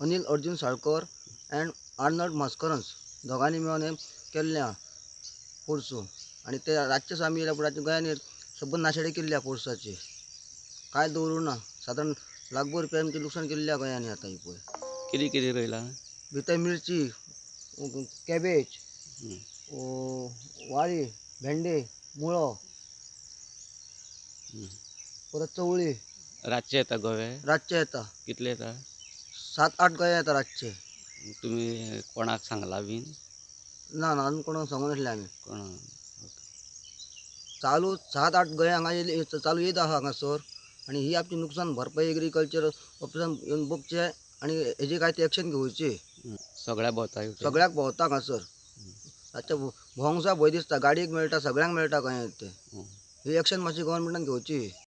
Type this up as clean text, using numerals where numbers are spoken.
Anil Arjun Salkar and Arnold मास्करन्स दोगांनी मेळून हें केल्लें आहा पोरसूं. आनी ते रातचे आमी येयल्या पूण गोंयांनी सगळें नाशाडी केल्ली आहा पोरसाची. कांय दवरूं ना. सादारण लाखभर रुपया आमचें लुकसाण केल्लें आहा गोंयांनी आतां ही पळय. कितें कितें रोयलां? भितर मिरची, कॅबेज, वाळी, भेंडे, मुळो, परत चवळी. रातचे येता गवे? रातचे येता. कितले येता? 7-8 गवे येता रातचे. तुमी कोणाक सांगला बीन? ना ना, आमी कोणाक सांगूं नासले आमी. कोणाक? चालू 7-8 गवे हांगा येयले, चालू येत आहा हांगासर. आनी ही आमची नुकसान भरपाई एग्रीकल्चर ऑफिसान येवन बघचें आनी हेजी काय ती एक्शन घेवची. सगळ्याक भोंवता? सगळ्याक भोंवता हांगासर. रातचे भोंवंक सुद्दां भंय दिसता. गाडयेक मेळटा, सगळ्यांक मेळटा गोंयांत ते. ही एक्शन मातशी गव्हर्मेंटान घेवची.